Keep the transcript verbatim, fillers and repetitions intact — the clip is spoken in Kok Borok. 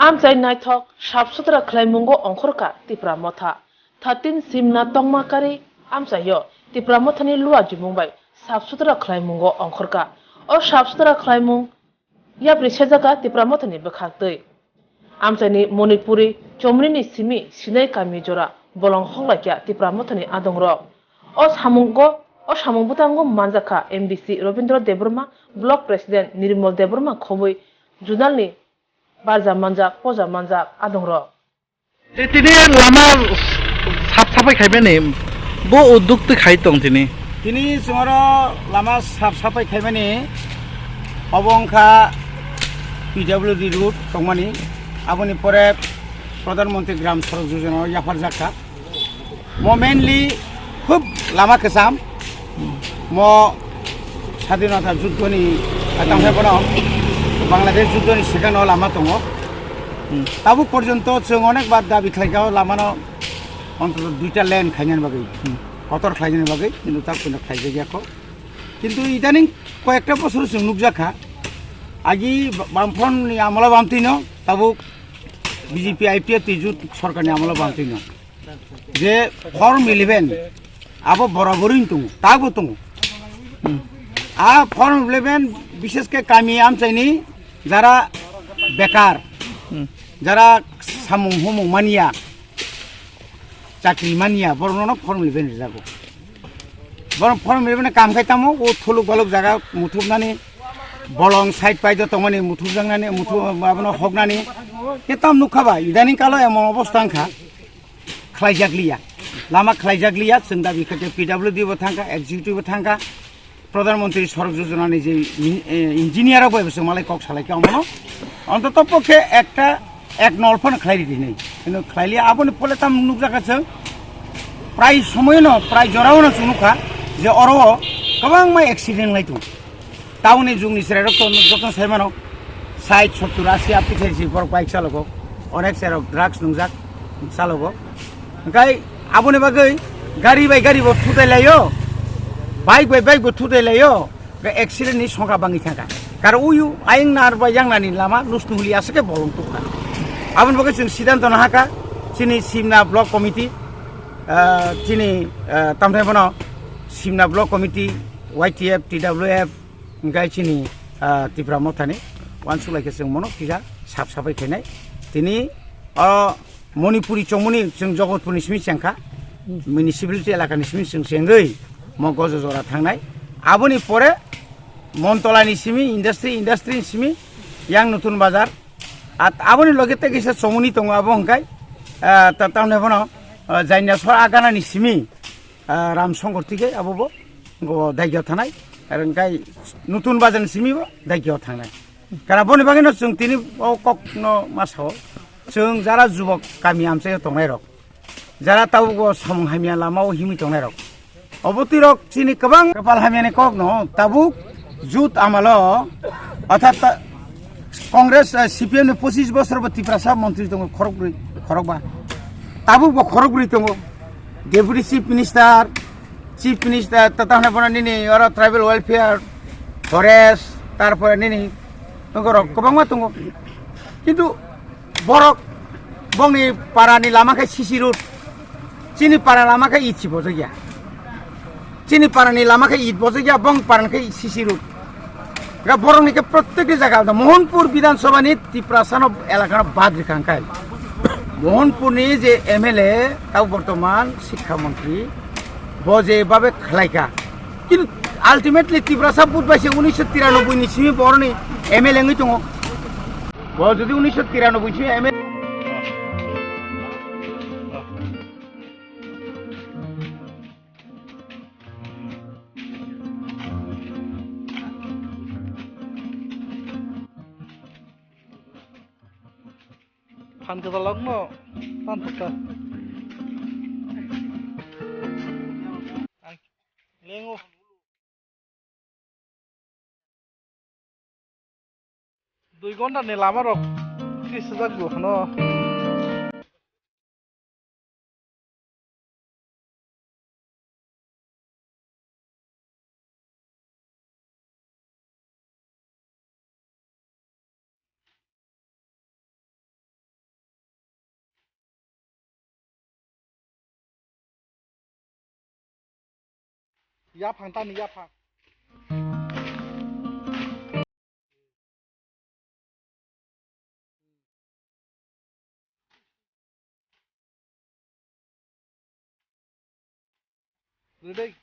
Amchai naithok sap sutra khlaimungo ongkhorkha Tipra Motha. Thirteen Simna tongma kari amchaio Tipra Mothani luajimung bai sap sutra khlaimungo ongkhorkha. O sap sutra khlaimung yapri sejaka Tipra Mothani bwkhak twi. Amchaini Monipuri chomnini simi sinai kami jora bolong hoklaikha Tipra Mothani adongrok. O samungo, o samung bwtango manjakha M D C Robindra Debbarma, Block President Nirmal Debbarma khobwi, Zonalni barja manjak, poja manjak adongrok. Tei tini lama sap sapai khaimani bo udduk twi khai tong tini. Tini chwngno lama sap sapai khaimani obo wngkha P W D road tongmani, aboni pore Pradhan Mantri Gram Sadak Yojana o yapharjak kha. Mo mainly khub lama kwcham. Mo Sadinata Juddhoni, tamo bono Bangladesh Juddhoni second o lama tongo. Hmm. Tabuk porjonto chwng onek bar dabi khlaikha o lamano ontoto duita lane khainani bagwi, hmm, kotor khlainani bagwi, kintu tak kono khlaijak yakho. Kintu idaning koyekta bosor chwng nukjakha, agi Bamfront ni amolo bamtwino, tabuk B J P I P F twi jut sorkarni amolo bamtwino. Je form eleven abo borabori tongo, tabo tongo. Hmm. A form eleven bishesh khe kami amchaini jara bekar, hmm, jara samung humung manya, chakri manya, borokno form eleven rijago. Borok form eleven kam khai tamo, o thuluk baluk jaga muthupnani, bolong side paida tongmani muthupjaknani, muthup, abono hoknani. Khe tam nukha ba, idaning kalo emon obostha wngkha. Khlaijakliya. Lama khlaijakliya, chwng dabi khe P W D bo thangkha, executive bo thangkha, Pradhan Mantri Sadak Yojana ni je min-, eh, engineer rok bai bo chwng malai kok salaikha omono. Ontoto pokhe ekta ek nol phano khlai ridi hinwi. Hino khlailiya, aboni pole tam nukjakha chwng prai somoyono, prai jorao no chwng nukha je oro o kwbangma accident lai tongo. Tauni jugni chwrairok to joto sai mano, sait, sottur, asi, aphi thaisi borok bike chalogo, onek chwrairok drugs nungjak chalogo. Hwnkhe aboni bagwi gari bai gari bo thutai laio, bike bai bike bo thutai laio, hwnkhe accident ni songkha bangwi thangkha. Kar uyu ayang nar bai yang nani lama nusnuli aswk khe bolong tukha. Aboni bagwi chwng siddhanto nahakha, chini Simna Block Committee, ah, chini, ah, tamthai bono Simna Block Committee, Y T F, T W F, hwnkhe chini, ah, Tipra Mothani uansuk lai khe chwng mono kisa sap sapai khainai. Tini o Monipuri chongmani chwng Jogotpurni simi chengkha, municipality elakani simi chwng chengwi mo Gojo jora thangnai. Aboni pore Montolani simi industry, industry ni simi yang Nutun Bazar. At aboni loge tei kisa chongmani tongo abo hwnkhe, ah, ta-, tamni bono, ah, Jainasor Aganani simi ah, Ram Songkor tike abo bo, bo Daigao thanai, ar hwnkhe Nutun Bazar ni simi bo Daigao thangnai. Kana boni bagwi no chwng tini o kok no ma sao. Chwng jara jubok kami amchaio tongnai rok, jara tabuk bo samung hamya lama o himwi tongnai rok. Obo twi rok chini kwbang kwpal hamya ni kok no tabuk jut amalo, orthat ta-, Congress, eh, C P M ni pochis bosor bo Tiprasa montri tongo khorokbrwi, khorokba. Tabuk bo khorokbrwi tongo. Deputy Chief Minister, Chief Minister, ta-, ta hwnwi bono nini oro tribal welfare, forest, tarpore nini nogorok kwbangma tongo. Kintu borok bongni parani lama khe C C road, chini para lama khe itsi bojak ya. Chini parani lama khe it bojak ya, bong parani khe C C road. Ga borokni khe protekti jaga da Mohanpur Bidhan Sabha ni Tiprasa no elaka no bad rikha hwnkhe. Mohanpur ni je M L A tau bortoman Sikha Montri bo je babe khlaika. Kintu ultimately Tiprasa but bai se unisho tiranoboi ni simi boroni M L A wngwi tongo. Bo jodi unisho tiranoboi ni simi M L A Phan kwtalokno tan thokta. Lengo. Dui ghonta ni lama rok tris hajar bo hano. Yaphang tani yaphang. Rwdai